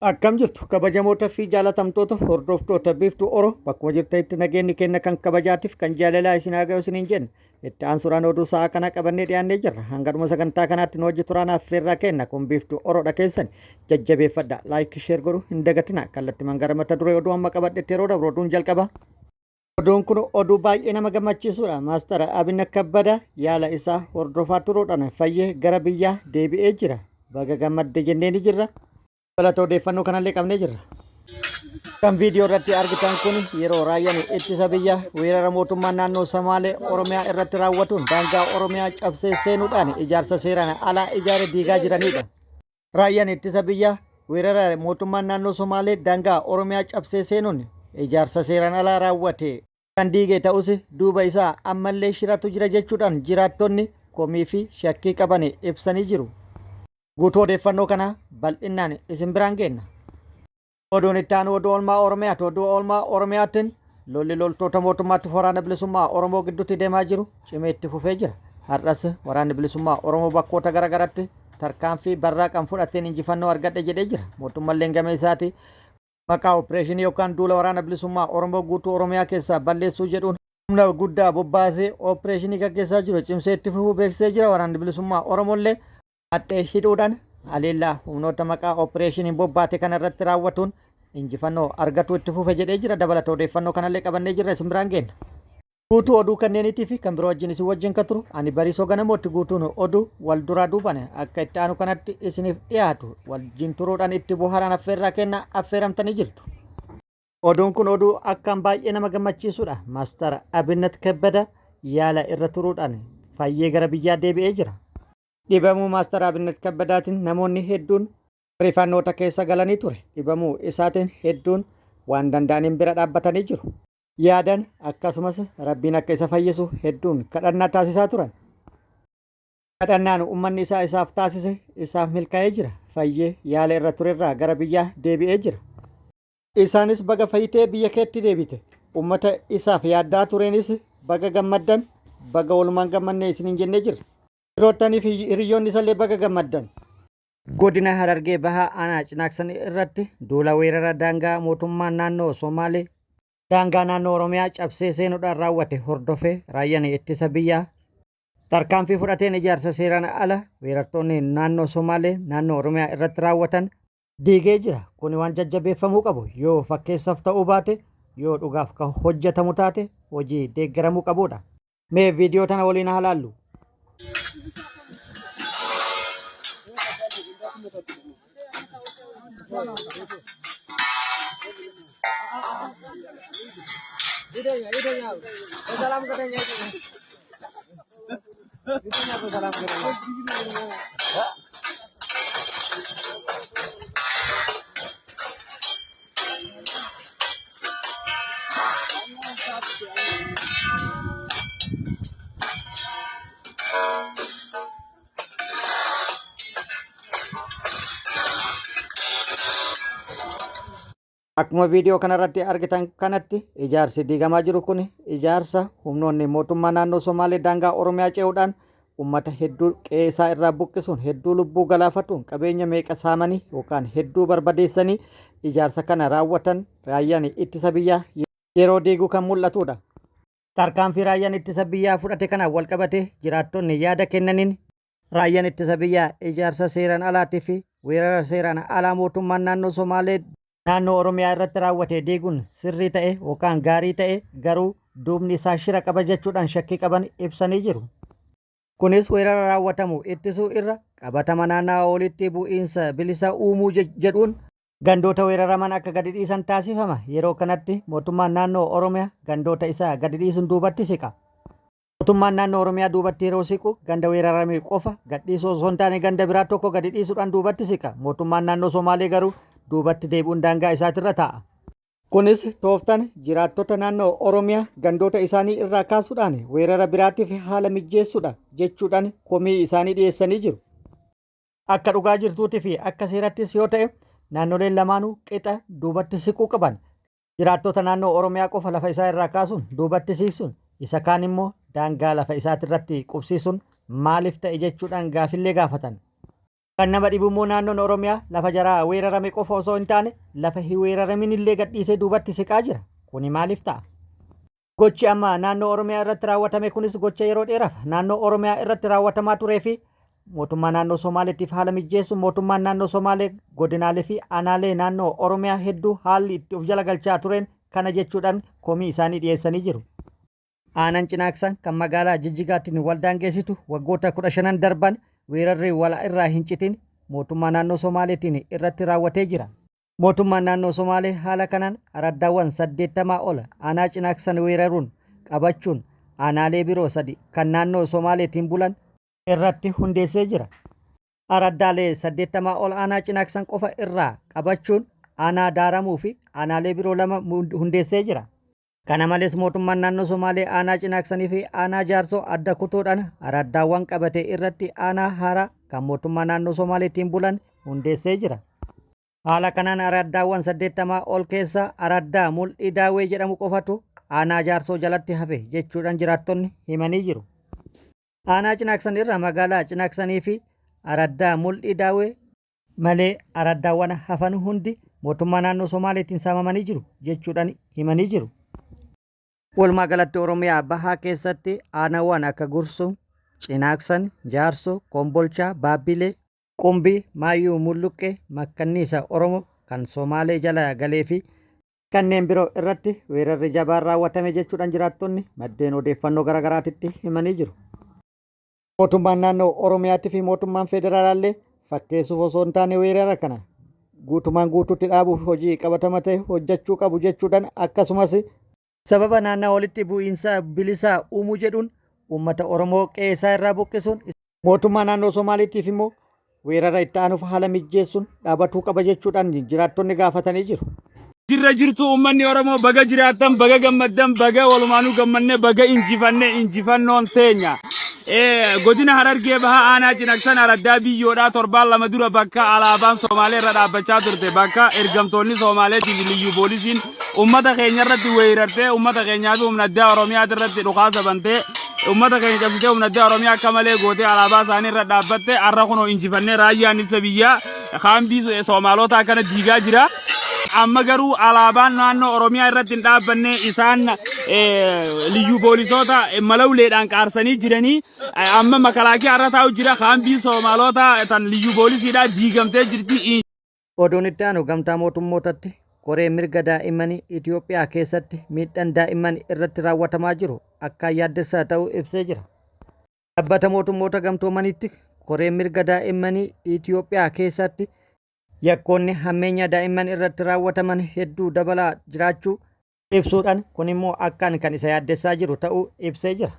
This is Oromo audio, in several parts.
Akkam jirtu kabajamoota fi jaalatamtoota hordoftoota Biiftuu Oro, bakkuma jirtanitti nageenyi keenya kan kabajaatiif kan jaalalaa isin haa ga'u isiniin jenna. Itti aansuudhaan oduu sa'aa kana qabannee dhiyaannee jirra. Hanga dhuma sagantaa kanaatti nu wajji turaan affeerraa kenna. Kun Biiftuu Oroodha, keessan jajjabeeffadha. Like, share godhu hin dagatina. Kallattiman gara mata duree oduu amma qabadhetti yeroo dabru, oduun jalqaba. Oduun kun oduu baay'ee nama gammachiisudha. Maastar Abinnat Kabbada yaala isaa hordofaa turuudhaan fayyee gara biyyaa deebi'ee jira. Baga gammadde jennee ni jirra. Galata, odeeffannoo kanallee qabnee jirra. Kan viidiyoo irratti argitan kun yeroo raayyaan ittisa biyyaa weerara mootummaa naannoo Somaalee Oromiyaa irratti raawwatuun daangaa Oromiyaa cabsee seenuudhaan ijaarsa seeraan alaa ijaare diigaa jiranidha. Raayyaan ittisa biyyaa weerara mootummaan naannoo Somaalee daangaa Oromiyaa cabsee seenuun ijaarsa seeraan alaa raawwate kan diige ta'us, duuba isaa ammallee shiratu jira jechuudhaan jiraattonni komii fi shakkii qaban ibsanii jiru. Guutuu odeeffannoo kana bal'innaan isin biraan geenna. Oduun itti aanu oduu oolmaa Oromiyaati. Oduu oolmaa Oromiyaatiin lolli loltoota mootummaatti waraana bilisummaa Oromoo gidduutti deemaa jiru cimee itti fufee jira. Har'as waraanni bilisummaa Oromoo bakkoota garaagaraatti tarkaanfii barraaqan fudhateen injifannoo argadhe jedhee jira. Mootummalleen gama isaati maqaa opereeshinii yookaan duula waraana bilisummaa Oromoo guutuu Oromiyaa keessaa balleessuu jedhuun humna guddaa bobbaasee opereeshinii gaggeessaa jiru cimsee itti fufuu beeksisee jira. Waraanni bilisummaa Oromoollee haxxee hidhuudhaan haleellaa humnoota maqaa opereeshiniin bobbaate kana irratti raawwatuun injifannoo argatu itti fufe jedhee jira. Dabalata odeeffannoo kanallee qabannee jirra, isin biraan geenna. Guutuu oduu kanneeniitii fi kan biroo wajjin isin wajjin kan turu ani Bariisoo Ganamootti. Guutuun oduu wal duraa duubaan akka itti aanu kanatti isiniif dhiyaatu wajjin turuudhaan itti bohaaraan affeerraa kenna, affeeramtanii jirtu. Oduun kun oduu akkaan baay'ee nama gammachiisudha. Maastar Abinnat Kebbada yaala irra turuudhaan fayyee gara biyyaa deebi'ee jira. Dhibamuu Maastar Abinnat Kabbadaatiin namoonni hedduun rifannoota keessa galanii ture. Dhibamuu isaatiin hedduun waan danda'aniin bira dhaabbatanii jiru. Yaadan akkasumas Rabbiin akka isa fayyisu hedduun kadhannaa taasisaa turan. Kadhannaan uummanni isaa isaaf taasise isaaf milkaa'ee jira. Fayyee yaala irra turerraa gara biyyaa deebi'ee jira. Isaanis baga fayyitee biyya keetti deebite. Uummata isaaf yaaddaa tureenis baga gammaddan, baga walumaan gammannee isiniin jennee jirra. Firoottanii fi hiriyoonni isallee baga gammaddan. Godina Harargee Bahaa Aanaa Cinaaksan irratti duula weerara daangaa mootummaan naannoo Somaalee daangaa naannoo Oromiyaa cabsee seenuudhaan raawwate hordofee raayyaan ittisa biyyaa tarkaanfii fudhateen ijaarsa seeraan ala weerartoonni naannoo Somaalee naannoo Oromiyaa irratti raawwatan diigee jira. Kuni waan jajjabeeffamuu qabu, yoo fakkeessaaf ta'uu baate, yoo dhugaaf kan hojjetamu taate, hojii deeggaramuu qabudha. Mee viidiyoo tana waliin haa laallu. Akkuma viidiyoo kanarratti argitan kanatti, ijaarsi diigamaa jiru kun ijaarsa humnoonni mootummaa naannoo Somaalee daangaa Oromiyaa ce'uudhaan uummata hedduu qe'ee isaa irraa buqqisuun, hedduu lubbuu galaafatuun, qabeenya meeqa saamanii yookaan hedduu barbadeessanii ijaarsa kana raawwatan raayyaan ittisa biyyaa yeroo diiguu kan mul'atudha. Tarkaanfii raayyaan ittisa biyyaa fudhate kanaan walqabatee jiraattonni yaada kennaniin, raayyaan ittisa biyyaa ijaarsa seeraan alaatii fi weerara seeraan alaa mootummaan naannoo Somaalee naannoo Oromiyaa irratti raawwate diiguun sirrii ta'e yookaan gaarii ta'e, garuu duubni isaa shira qaba jechuudhaan shakkii qaban ibsanii jiru. Kunis weerara raawwatamu ittisuu irra qabatama naannawa walitti bu'iinsa bilisa uumuu jedhuun gandoota weeraraman akka gadi dhiisan taasifama. Yeroo kanatti mootummaan naannoo Oromiyaa gandoota isaa gadi dhiisuun duubatti siqa. Mootummaan naannoo Oromiyaa duubatti yeroo siqu ganda weerarame qofa gadhiisuu osoo hin taane ganda biraa tokko gadi dhiisuudhaan duubatti siqa. Mootummaan naannoo Somaalee garuu duubatti deebi'uun daangaa isaatirra taa'a. Kunis tooftaan jiraattota naannoo Oromiyaa gandoota isaanii irraa kaasuudhaan weerara biraatiif haala mijjeessuudha jechuudhaan komii isaanii dhiyeessanii jiru. Akka dhugaa jirtuutii fi akka seerattis yoo ta'e, naannoleen lamaanuu qixa duubatti siquu qaban. Jiraattota naannoo Oromiyaa qofa lafa isaa irraa kaasuun duubatti siiqsuun, isa kaan immoo daangaa lafa isaatirratti qubsiisuun maaliif ta'e jechuudhaan gaafillee gaafatan. Kan nama dhibu immoo naannoon Oromiyaa lafa jaraa weerarame qofa osoo hin taane lafa hin weeraramin illee gadhiisee duubatti siqaa jira. Kuni maaliif ta'a? Gochi amma naannoo Oromiyaa irratti raawwatame kunis gocha yeroo dheeraaf naannoo Oromiyaa irratti raawwatamaa turee fi mootummaa naannoo Somaaleetiif haala mijjeessu mootummaan naannoo Somaalee godinaalee fi aanaalee naannoo Oromiyaa hedduu haalli itti of jala galchaa tureen kana jechuudhaan komii isaanii dhiyeessanii jiru. Aanaan Cinaaksan kan magaalaa Jijjigaatiin wal daangeessitu waggoota 15n darban weerarri wal irraa hin citin mootummaa naannoo Somaaleetiin irratti raawwatee jira. Mootummaan naannoo Somaalee haala kanaan araddaawwan 80 ol aanaa Cinaaksan weeraruun qabachuun aanaalee biroo sadi kan naannoo Somaaleetiin bulan irratti hundeessee jira. Araddaalee 80 ol aanaa Cinaaksan qofa irraa qabachuun aanaa Daaramuu fi aanaalee biroo lama hundeessee jira. Kana malees mootummaan naannoo Somaalee aanaa Cinaaksanii fi aanaa Jaarsoo adda kutuudhaan araddaawwan qabate irratti aanaa haaraa kan mootummaa naannoo Somaaleetiin bulan hundeessee jira. Haala kanaan araddaawwan 80 ol keessaa araddaa Mul'ii Daawwee jedhamu qofatu aanaa Jaarsoo jalatti hafe jechuudhaan jiraattonni himanii jiru. Aanaa Cinaaksan irraa magaalaa Cinaaksanii fi araddaa Mul'ii Daawwee malee araddaawwan hafan hundi mootummaa naannoo Somaaleetiin saamamanii jiru jechuudhaan himanii jiru. Walumaa galatti Oromiyaa bahaa keessatti aanaawwan akka Gursum, Cinaaksan, Jaarsoo, Kombolchaa, Baabbilee, Qumbii, Maayyuu Mulluqqee, Makkanniisa Oromoo kan Somaalee jala galee fi kanneen biroo irratti weerarri jabaan raawwatame jechuudhaan jiraattonni maddeen odeeffannoo garaagaraatitti himanii jiru. Mootummaan naannoo Oromiyaatti fi mootummaan federaalaallee fakkeessuuf osoo hin taane weerara kana guutumaan guutuutti dhaabuuf hojii qabatama ta'e hojjechuu qabu jechuudhaan akkasumas sababa naannaa walitti bu'iinsa bilisaa uumuu jedhuun uummata Oromoo qe'ee isaa irraa buqqisuun mootummaa naannoo Somaaliitiif immoo weerara itti aanuuf haala mijjeessuun dhaabatuu qaba jechuudhaan jiraattonni gaafatanii jiru. Jirra jirtu uummanni Oromoo baga jiraattan baga gammaddan baga walumaanuu gammanne baga injifanne injifannoon teenya. Godina Harargee Bahaa aanaa Cinaksan araddaa biyyoodhaa torbaan lama dura bakka alaabaan Somaalee irra dhaabbachaa turte bakka ergamtoonni Somaaleetii fi liyyuu poolisiin uummata keenya irratti weerartee uummata keenyaa fi humna addaa Oromiyaa irratti dhukaasa bantee uummata keenya cabsitee humna addaa Oromiyaa akka malee gootee alaabaa isaanii irra dhaabbatte har'a kunoo injifannee raayyaan ittisa biyyaa kaambii Somaalotaa kana diigaa jira. Amma garuu alaabaan naannoo Oromiyaa irratti hin dhaabbanne isaan liyyuu poolisoota mala uleedhaan qaarsanii jiranii amma makalaakiyaa irra taa'u jira kaambiin Soomaalota tan liyyuu poolisiidhaa diigamtee jirti. Oduun itti aanu gamtaa mootummootatti koree mirga daa'immanii Itoophiyaa keessatti miidhaan daa'imman irratti raawwatamaa jiru akkaan yaaddessaa ta'uu ibsee jira. Dhaabbata mootummoota gamtoomaniitti koreen mirga daa'immanii Itoophiyaa keessatti yakkoonni hammeenya daa'imman irratti raawwataman hedduu dabalaa jiraachuu ibsuudhaan kun immoo akkaan kan isa yaaddessaa jiru ta'uu ibsee jira.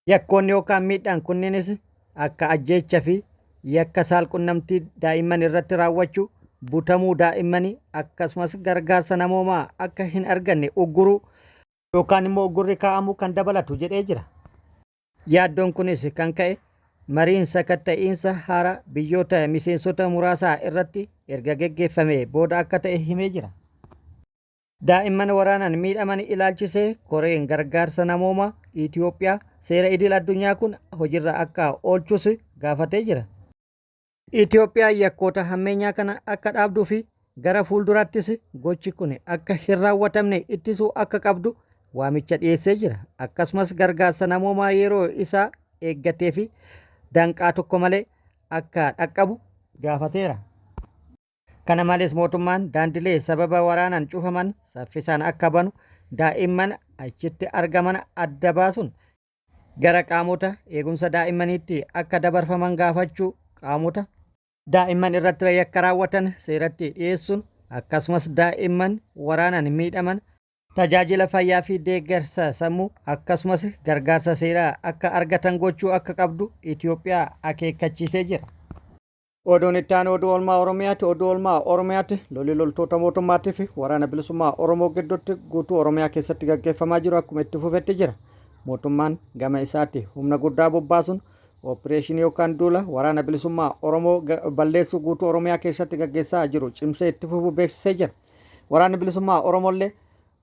Yakkoonni yookaan miidhaan kunneenis akka ajjeecha fi yakka saalqunnamtii daa'imman irratti raawwachuu, butamuu daa'immanii akkasumas gargaarsa namoomaa akka hin arganne ugguruu yookaan immoo uggurri kaa'amuu kan dabalatu jedhee jira. Yaaddoon kunis kan ka'e mariin sakatta'iinsa haaraa biyyoota miseensota muraasaa irratti erga geggeeffamee booda akka ta'e himee jira. Daa'imman waraanaan miidhaman ilaalchisee koreen gargaarsa namoomaa Itoophiyaa seera idil addunyaa kun hojirra akka oolchus gaafatee jira. Itoophiyaan yakkoota hammeenyaa kana akka dhaabduu fi gara fuulduraattis gochi kun akka hin raawwatamne ittisuu akka qabdu waamicha dhiyeessee jira. Akkasumas gargaarsa namoomaa yeroo isaa eeggatee fi danqaa tokko malee akka dhaqqabu gaafateera. Kana malees mootummaan daandilee sababa waraanaan cufaman saffisaan akka banu, daa'imman achitti argaman adda baasuun gara qaamota eegumsa daa'immaniitti akka dabarfaman gaafachuu, qaamota daa'imman irratti yakka raawwatan seeratti dhiyeessuun akkasumas daa'imman waraanaan miidhaman tajaajila fayyaa fi deeggarsa sammuu akkasumas gargaarsa seeraa akka argatan gochuu akka qabdu Itoophiyaa akeekkachiisee jira. Oduun itti aanu oduu oolmaa Oromiyaati. Oduu oolmaa Oromiyaatti lolli loltoota mootummaatii fi waraana bilisummaa Oromoo gidduutti guutuu Oromiyaa keessatti gaggeeffamaa jiru akkuma itti fufetti jira. Mootummaan gama isaatti humna guddaa bobbaasuun opereeshinii yookaan duula waraana bilisummaa Oromoo balleessuu guutuu Oromiyaa keessatti gaggeessaa jiru cimsee itti fufuu beeksisee jira. Waraanni bilisummaa Oromollee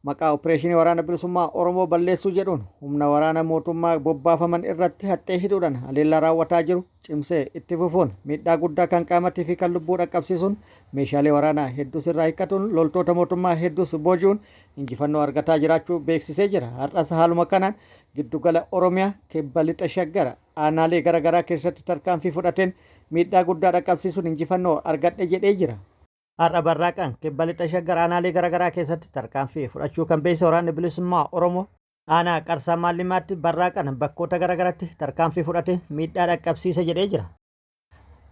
Maqaa Opereeshinii Waraana Bilisummaa Oromoo balleessuu jedhuun humna waraana mootummaa bobbaafaman irratti haxxee hidhuudhaan haleellaa raawwataa jiru cimsee itti fufuun miidhaa guddaa kan qaamatii fi kan lubbuu dhaqqabsiisuun meeshaalee waraanaa hedduus irraa hiikkatuun loltoota mootummaa hedduus booji'uun injifannoo argataa jiraachuu beeksisee jira. Har'as haaluma kanaan giddugala Oromiyaa kibba lixa Shaggar aanaalee garaagaraa keessatti tarkaanfii fudhateen miidhaa guddaa dhaqqabsiisuun injifannoo argadhe jedhee jira. Har'a barraaqaan kibba lixa Shaggar aanaalee garaagaraa keessatti tarkaanfii fudhachuu kan beeksise Waraanni Bilisummaa Oromoo aanaa Qarsaa Maallimaatti barraaqaan bakkoota garaagaraatti tarkaanfii fudhate miidhaa dhaqqabsiise jedhee jira.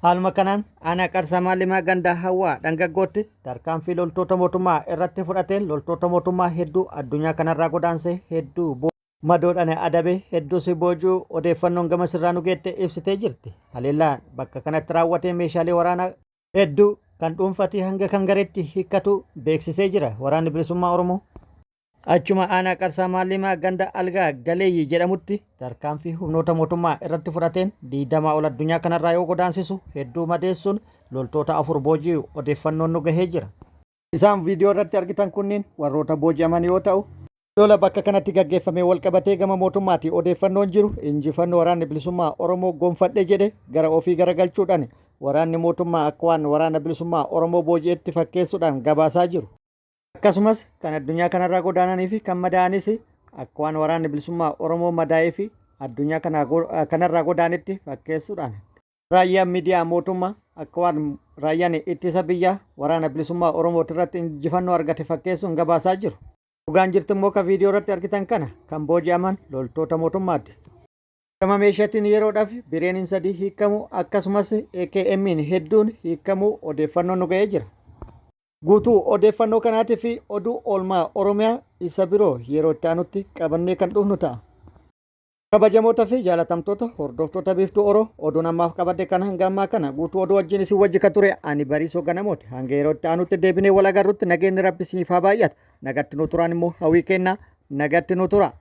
Haaluma kanaan aanaa Qarsaa Maallimaa ganda Hawwaa Dhangaggootti tarkaanfii loltoota mootummaa irratti fudhateen loltoota mootummaa hedduu addunyaa kanarraa godaansee hedduu madoodhaan adabee hedduus boojuu odeeffannoon gama sirraa nu geette ibsitee jirti. Haleellaan bakka kanatti raawwatee meeshaalee waraanaa hedduu kan dhuunfatii hanga kan gareetti hiikkatu beeksisee jira Waraanni Bilisummaa Oromoo. Achuma aanaa Qarsaa Maallimaa ganda Algaa Galeeyyi jedhamutti tarkaanfii humnoota mootummaa irratti fudhateen 20 ol addunyaa kanarraa yoo godaansisu hedduu madeessuun loltoota 4 booji'u odeeffannoon nu gahee jira. Isaan viidiyoo irratti argitan kunniin warroota booji'aman yoo ta'u, Lola bakka kanatti gaggeeffameen walqabatee gama mootummaatii odeeffannoon jiru injifannoo Waraanni Bilisummaa Oromoo gonfadhe jedhe gara ofii garagalchuudhaan waraanni mootummaa akka waan Waraana Bilisummaa Oromoo booji'etti fakkeessuudhaan gabaasaa jiru. Akkasumas kan addunyaa kanarraa godaananii fi kan madaa'anis akka waan Waraanni Bilisummaa Oromoo madaa'ee fi addunyaa kanarraa godaanetti fakkeessuudhaan Raayyaan miidiyaa mootummaa akka waan raayyaan ittisa biyyaa Waraana Bilisummaa Oromootirratti injifannoo argate fakkeessuun gabaasaa jiru. Dhugaan jirtu immoo ka viidiyoo irratti argitan kana kan booji'aman loltoota mootummaati. Gama meeshaatiin yeroodhaaf bireeniin 3 hiikkamuu akkasumas AKM'n hedduun hiikkamuu odeeffannoon nu ga'ee jira. Guutuu odeeffannoo kanaatii fi oduu oolmaa Oromiyaa isa biroo yeroo itti aanutti qabannee kan dhufnu ta'a. Kabajamoota fi jaalatamtoota hordoftoota Biiftuu Oro oduun ammaaf qabadhe kan hanga ammaa kana guutuu oduu wajjin isin wajji ka ture ani Bariisoo Ganamooti. Hanga yeroo itti aanutti deebinee wal agarrutti nageenyi Rabbi isiniif haa baay'atu. Nagatti nu turaan immoo hawwii keenna nagatti nu tura.